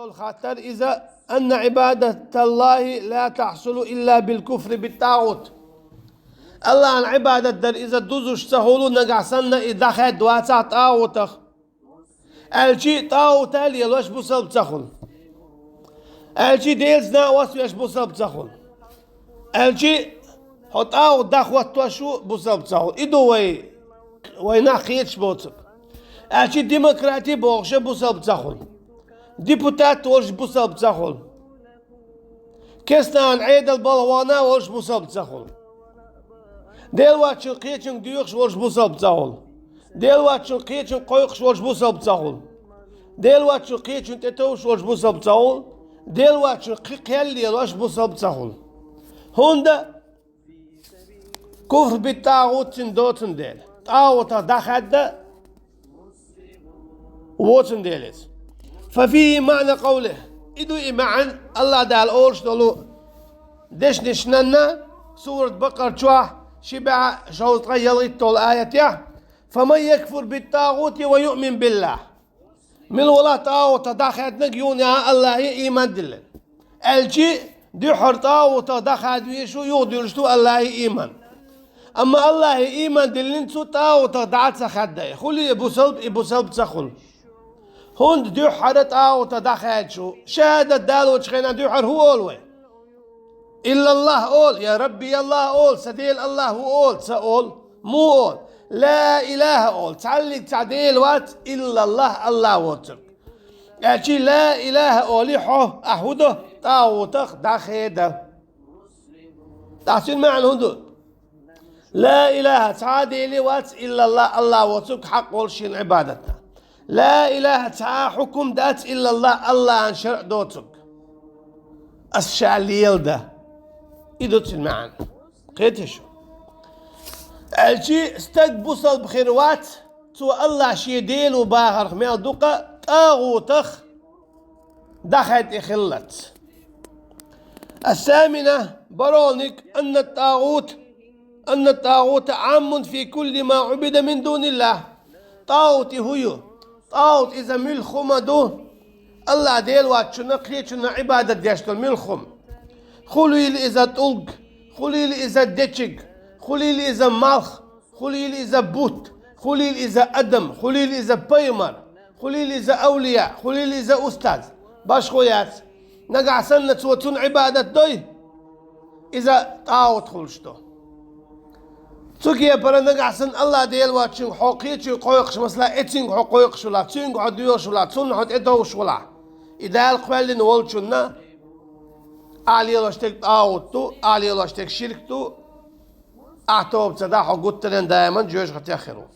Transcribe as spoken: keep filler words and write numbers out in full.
Хаттар иза: «أن عبادة الله لا تحصل إلا بالكفر بالطاغوت». Аллахьан Ӏибадат дар иза дузуш ца хуьлу, нагахь санна и дӀахаьдда вацахь тӀагӀутах. Аьлчи тӀагӀута лелош бусалба ца хуьлу. Аьлчи Делаца накъост веш бусалба ца хуьлу. Аьлчи хьо тӀагӀут дӀахӀоттош ву бусалба ца хуьлу. И ду вай, вай нах кхеташ боцург. Аьлчи демократи бохуша бусалба ца хуьлу. Депутат волуш бусалба ца хуьлу. Кестана Ӏедал балхана волуш бусалба ца хуьлу. Дела воцчун кхечуьнга доьхуш волуш бусалба ца хуьлу. Дела воцчун кхечуьнга кхойкхуш волуш бусалба ца хуьлу. Дела воцчун кхечуьнга тӀетовш волуш бусалба ца хуьлу. Дела воцчун кхин кхел лелош бусалба ца хуьлу. ХӀунда куфр бит тӀагӀут цуьнан доцун дела. ТӀагӀутах дӀахаьдда воцун дела иза. ففيه معنى قوله. И ду и маьӀна Аллахь Дала олуш долу дешнашна, сурат Бакъара чохь ши бӀе шовзткъе ялхитталгӀа аятехь: «فمن يكفر بالطاغوت ويؤمن بالله». Мила валахь тӀагӀутах дӀахаьднарг, юха а Аллахье ийман диллина. Аьлчи дуьххьара тӀагӀутах дӀахаьдда везаш ву, юха дуьллуш ду Аллахье ийман. Амма Аллахье ийман диллинчу тӀагӀутах дӀа а ца хаьдда, хуьлий и бусалба, и бусалба ца хуьлу. ХӀунда дуьххьара тӀагӀутах дӀахаьдда ву? Шахьадат далочу хенахь дуьххьара хӀун олу вай? «Иллаллахь» олу, я «Рабби Аллахь» олу, сан Дела Аллахь ву олу, ца олу. Муха олу? «Ла илахьа» олу, цхьаллиг цхьа Дела вац, иллаллахь, Аллахь воцург. Аьлчи «Ла илахьа» олий хьо, ахь хӀун до? ТӀагӀутах дӀахеда. ТӀаккха цуьнан маьӀна хӀун ду? «Ла илахьа», цхьа а Дела вац, «иллаллахь», Аллахь воцург хьакъ волуш шена Ӏибадатна. «Ла илахьа», цхьа а хьукум дац, «иллаллахь», Аллахьан шарӀ доцург. Ас ша леладан. И ду цуьнан маьӀна. Кхетий шу? Аьлчи стаг бусалба хир вац, цо Аллахь шен Дела ву бахарх мел дукха тӀагӀутах дӀахаьдда и хиллалц. الثامنة, барониг, أن الطاغوت، أن الطاغوت عام في كل ما عبد من دون الله. ТӀагӀут и хӀун ю? ТӀагӀут иза муьлхха хӀума ду? Аллахь Дела воцчунна, кхечунна Ӏибадат деш долу муьлхха хӀума. Хуьлийла иза тӀулг, хуьлийла иза дечиг, хуьлийла иза малх, хуьлийла иза бутт, хуьлийла иза адам, хуьлийла иза пайхамар, хуьлийла иза авлия, хуьлийла иза устаз. Башхо яц. Нагахь санна цо цунна Ӏибадат дой, иза тӀагӀут хуьлуш ду. Цу кепара нагахь санна Аллахь Дела воцчуьнга хьо кхечуьнга кхойкхуш, масала, эцинга хьо кхойкхуш валахь, цуьнга хьо доьхуш валахь, цунна хьо тӀетовжуш валахь, и Дала кхоьллина волчунна ахь лелош дерг тӀагӀут ду, ахь лелош дерг ширк ду, ахь тоба ца дахь, хьо гуттаренна даиман жоьжахатех хир ву.